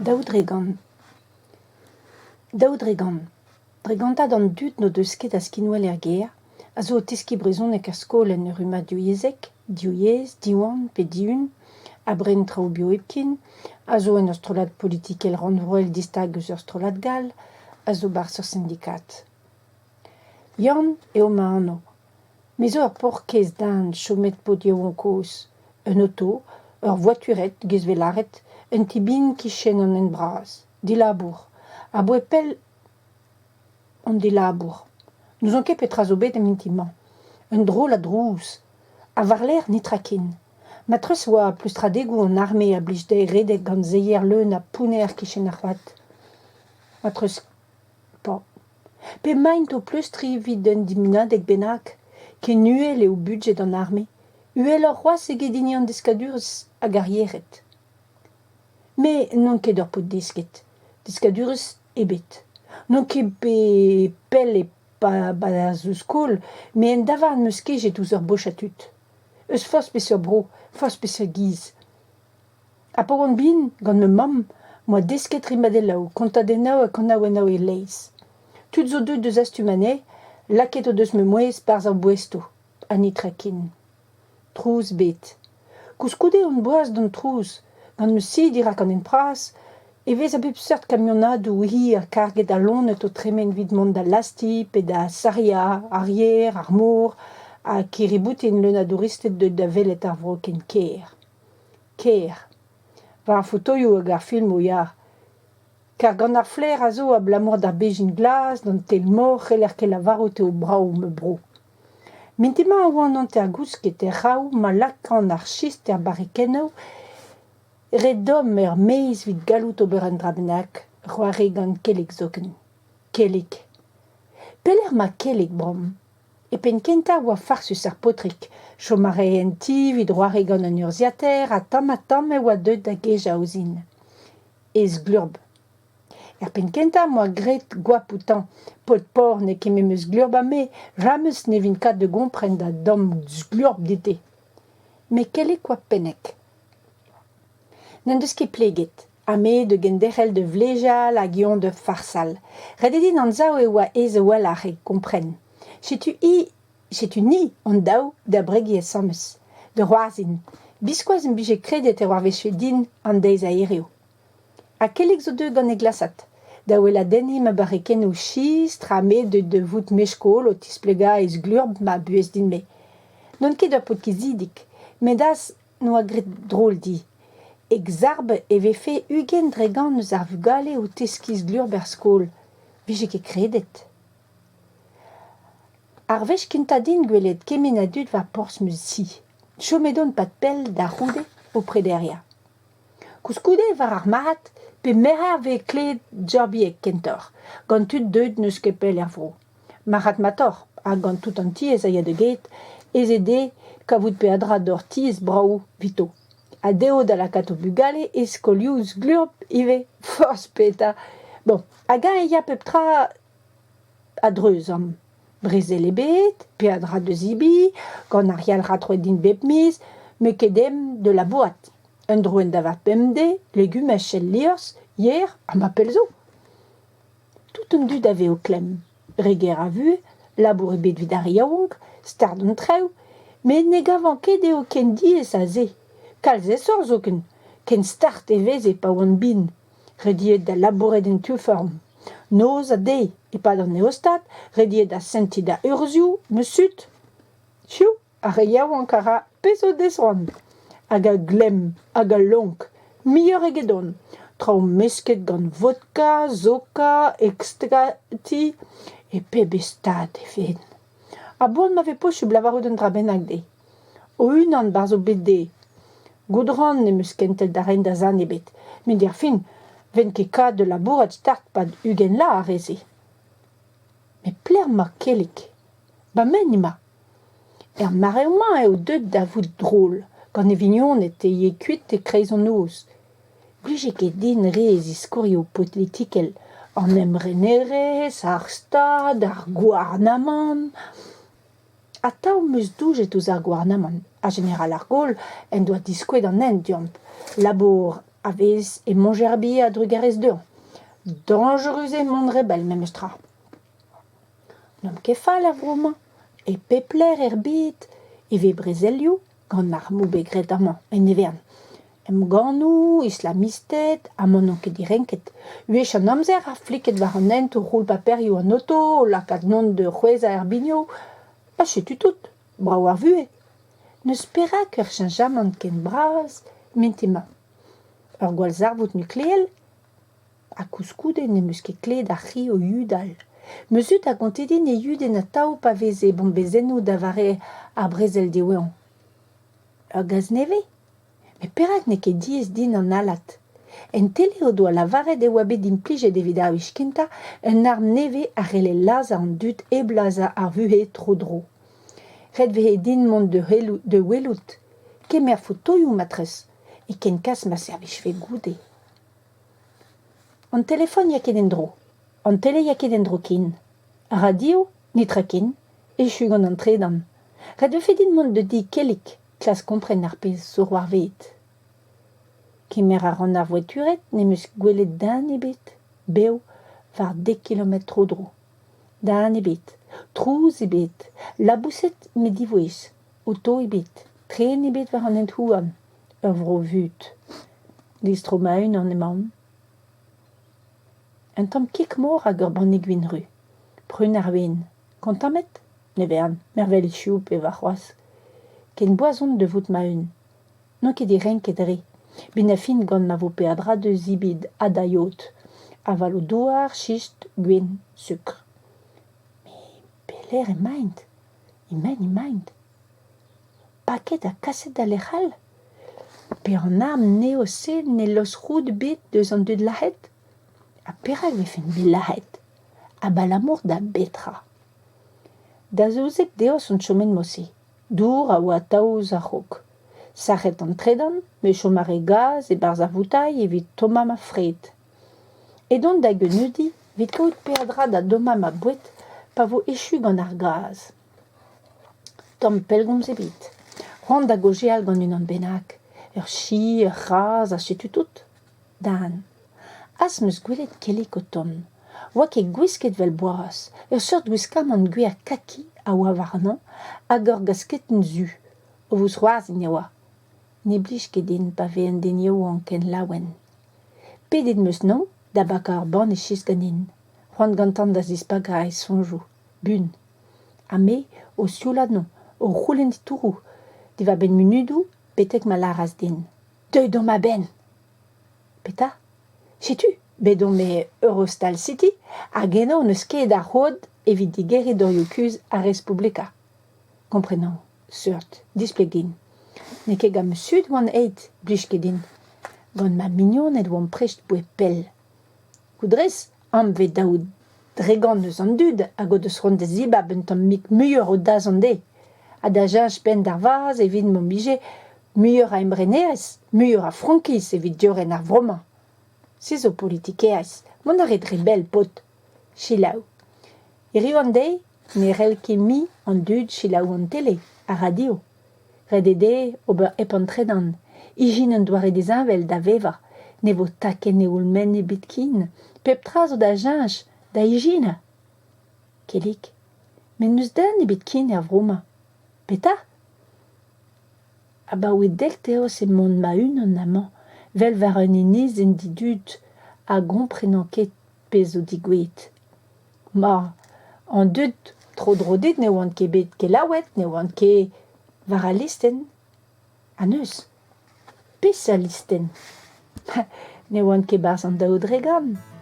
2%. 2%. Dregantad an dud n'o deus ket a skinwel er gêr a zo o teskiñ brezhoneg er skol en ur rummad divyezhek, Div Yezh, Diwan pe Dihun, a bren traoù bio hepken, a zo en ur strollad politikel rannvroel distag eus ur strollad gall, a zo 'barzh ur sindikad. Yann eo ma anv. Me zo ur paourkaezh den chomet paotr yaouank kozh. Un oto, ur voaturette 'giz 'vez lâret, un ti bihan 'kichen an hent bras, dilabour. Aboe pell on dilabour. N'ouzon ket petra zo bet em mintin-mañ. Un drol a drouz. Ha war-lerc'h netra ken. Ma treuz 'oa pleustradegoù an arme a blij dezhe redek gant seier leun ha pounner 'kichen ar c'hoad. Ma treuz Pa. P'emaint o pleustriñ evit un dimunadeg bennak, ken uhel eo budjed an arme, uheloc'h c'hoazh eget hini an deskadurezh hag ar yec'hed. Me n'on ket ur paotr desket, deskadurezh ebet. N'on ket bet pell e pa skol, met en davarn 'm eus kejet ouzh ur bochad tud. Eus forzh peseurt bro, forzh peseurt giz. Ha pa oan bihan, gant ma mamm, 'm boa desket rimadelloù, kontadennoù ha kanaouennoù e-leizh. Tud zo deuet da zastum anezhe, lakaet o deus ma mouezh 'barzh ar boestoù, ha netra ken. Trouz 'bet. Koulskoude on boas d'an trouz. Gant ma si dirak an hent bras e vez a bep seurt kamionadoù hir karget a loened o tremen evit mont da lazhti pe da sarilhañ ar yer, ar mor ha kirri-boutin leun a douristed deuet da welet ar vro ken ker. Ker. War ar fotoioù hag ar filmoù ya. Kar gant ar flaer a zo abalamour d'ar bezhin glas, d'an teil-mor c'heller ket lavarout eo brav ma bro. Mintin-mañ e oan hanter-gousket er c'hraou ma lakaan ar chistr er barrikennoù re domm er-maez evit gallout ober un dra bennak, c'hoari gant kellig zoken. Kellig. Pelec'h 'ma kellig bremañ ? E penn-kentañ e oa farsus ar paotrig. Chom a rae en ti evit c'hoari gant an urzhiataer ha tamm-ha-tamm e oa deuet da gejañ ouzhin. E sglurb. Er penn-kentañ 'm boa graet goap outañ. Paotr-paour n'eo ket memes glurb ha me, james ne vin kat da gompren da damm sglurb dit-te. Met kellig 'oa pennek. N'en deus ket pleget. Ha me da genderc'hel da vlejal hag eñ da farsal. Ret eo din anzav e oa aes a-walc'h e kompren. Setu hi, setu ni hon-daou da bregiñ asambles, da c'hoarzhin. Biskoazh 'm bije kredet e c'hoarvezfe din an deiz a hiriv. Ha kellig zo deuet gant e glasad. Da weladenniñ ma barrikennoù chistr ha me deuet da vout meskol o tisplegañ e sglurb ma buhez din-me. N'on ket ur paotr kizidik, met az 'noa graet drol dit. Egzarb e vefe 20% eus ar vugale o teskiñ sglurb er skol. 'Vije ket kredet. Ar wech kentañ din gwelet kement a dud war porzh ma zi. Chomet on 'pad pell da c'houde o prederiañ. Koulskoude war ar marc'had pe merc'her 'vez klevet Gerbieg kentoc'h, gant tud deuet n'eus ket pell er vro. Marc'had-matoc'h ha gant tout an tiez a ya da get ez eo dezhe kavout peadra d'ober tiez brav evito. Ha dezho da lakaat o bugale e skolioù sglurb ivez, forzh petra. Bon, hag-eñ e ya pep tra a-dreuz amañ. Brezel ebet, peadra da zebriñ, gant ar yalc'had roet din bep miz, met ket deomp da labourat. Un droenn da vat bemdez, legumaj el liorzh, yer ha ma pell zo. Tout an dud a vez o klemm. Re ger a vuhez, labour ebet evit ar re yaouank, start an traoù, met ne gavan ket eo ken diaes ha se. Kalz aesoc'h zoken, ken start e veze pa oan bihan, rediet da labourat en ti-feurm. Noz ha deiz, e-pad an eostad, rediet da sentiñ da urzhioù, ma zud. Piv Ar re yaouank a ra pezh o dez c'hoant, hag a glemm, hag a lonk, muioc'h egedon. Traoù mesket gant vodka, zoka, ekstati, e pebezh stad e ven. A-boan ma vez posupl lavarout un dra bennak dezhe. O-unan 'barzh o bed dezhe. Goût 'ran n'em eus kentel da reiñ da zen ebet, met erfin 'ven ket kat da labourat start 'pad 20 vloaz ar re-se. Met pelec'h 'mañ Kellig ? Ba men emañ ? Er mareoù-mañ eo deuet da vout drol. Gant e vignoned e ye kuit e-kreiz an noz. 'Blije ket din re e ziskorioù politikel, an emrenerezh, ar Stad, ar gouarnamant. Atav 'm eus doujet ouzh ar gouarnamant ha jeneral ar Gaulle en doa diskouezet an hent deomp. Labour. A vez e Montgerby a-drugarez dezhañ. Dañjerus eo mont re bell memes tra. N'omp ket fall er vro-mañ. E pep lec'h er bed e vez brezelioù gant armoù bet graet amañ, en ne vern. Emgannoù, islamisted, amañ n'on ket direnket. Wech an amzer ar fliked war an hent o roll paperioù an oto, o lakaat mont da c'hwezhañ er binioù. Ha setu tout, brav ar vuhez. N'eus perak ur cheñchamant ken bras mintin-mañ. Ur gwallzarvoud nukleel ? Ha koulskoude n'em eus ket klevet ar c'hi o yudal. Ma zud a gonte din e yuden atav pa veze bombezennoù da vare ar brezel diwezhañ. Ur gaz nevez ? Met perak n'eo ket diaes din analat ? En tele o doa lavaret e oa bet implijet evit ar wech kentañ un arm nevez a c'helle lazhañ an dud hep lazhañ ar vuhez tro-dro. Ret 'vehe din mont da welout, kemer fotoioù matresse, e ken kas ma servijfe goude. An telefon 'ya ket en-dro, an tele 'ya ket en-dro ken, ar radio netra ken, echu gant an tredan. Ret 'vefe din mont da di Kellig klask kompren ar pezh zo c'hoarvezet. Kemer a ran ar voetured n'em eus gwelet den ebet, bev, war dek kilometr tro-dro. Den ebet, trouz ebet, laboused met divouezh, oto ebet, tren ebet war an hent-houarn, ur vro vut. Distro ma-unan emaon. Un tamm kig-mor hag ur banne gwin ruz. Prun ar win. Kontammet ? Ne vern, mervel hiziv pe warc'hoazh. Ken boas on da vout ma-un. N'on ket direnket re. 'Benn ar fin gant ma vo peadra da zebriñ ha da yod. Avaloù-douar, chistr, gwin, sukr. Met pelec'h emaint ? E-men emaint ? Paket ha kaset da lec'h all ? Pe an arm nevez-se ne laosk roud ebet eus an dud lazhet ? Ha perak e vefent bet lazhet ? Abalamour da betra ? Da zouzek deoc'h on chomet mod-se. Dour a oa atav ouzh ar c'hog. Sac'het an tredan, me chom a rae gaz e-barzh ar voutailh evit tommañ ma fred. Edon da geuneudiñ evit kaout peadra da dommañ ma boued pa vo echu gant ar gaz. Tamm pellgomz ebet. C'hoant da gaozeal gant unan bennak. Ur chi, ur c'hazh ha setu tout. Dan. Az 'm eus gwelet Kellig o tont. 'Oa ket gwisket 'vel boaz. Ur seurt gwiskamant gwer kaki a oa warnañ hag ur gasketenn zu. O vousc'hoarzhin e oa. Ne blij ket din pa vez un den yaouank ken laouen. Pedet 'm eus 'nañ da bakañ ur banne chistr ganin. C'hoant gantañ da zispakañ e soñjoù. Buan. Ha me o sioulat 'nañ, o c'houlenn titouroù diwar-benn munudoù betek ma lâras din Deuit omp a-benn ! Petra ? Setu, bet omp e Eurostal City hag eno n'eus ket a c'hod evit digeriñ dorioù-kuzh ar Respublika. Komprenañ seurt, displeg din. N'eo ket gant ma zud 'oan aet, blij ket din. Gant ma mignoned 'oan prest 'boe pell. Goudrez, anvet 2% eus an dud hag o deus c'hoant da zibab un tammig muioc'h o dazont dezhe ha da cheñch penn d'ar vazh evit m'am bije muioc'h a emrenerezh, muioc'h a frankiz evit diorren ar vro-mañ. Se zo politikerezh, mont a rit re bell, paotr. Selaou. Hiriv an deiz ne c'hell ket mui an dud selaou an tele, ar radio. Ret eo dezhe ober hep an tredan, ijin un doare disheñvel da vevañ, ne vo takenn eoul-maen ebet ken, pep tra zo da cheñch, da ijinañ. Kellig, met n'eus den ebet ken er vro-mañ. Petra ? Abaoe dek deoz emaon ma-unan amañ, 'vel war un enezenn didud ha 'gomprenan ket pezh zo degouezhet. Ma, an dud tro-dro dit ne oant ket bet kelaouet, ne oant ket war al listenn. Ha neuze, peseurt listenn ? Ne oant ket 'barzh an 2%.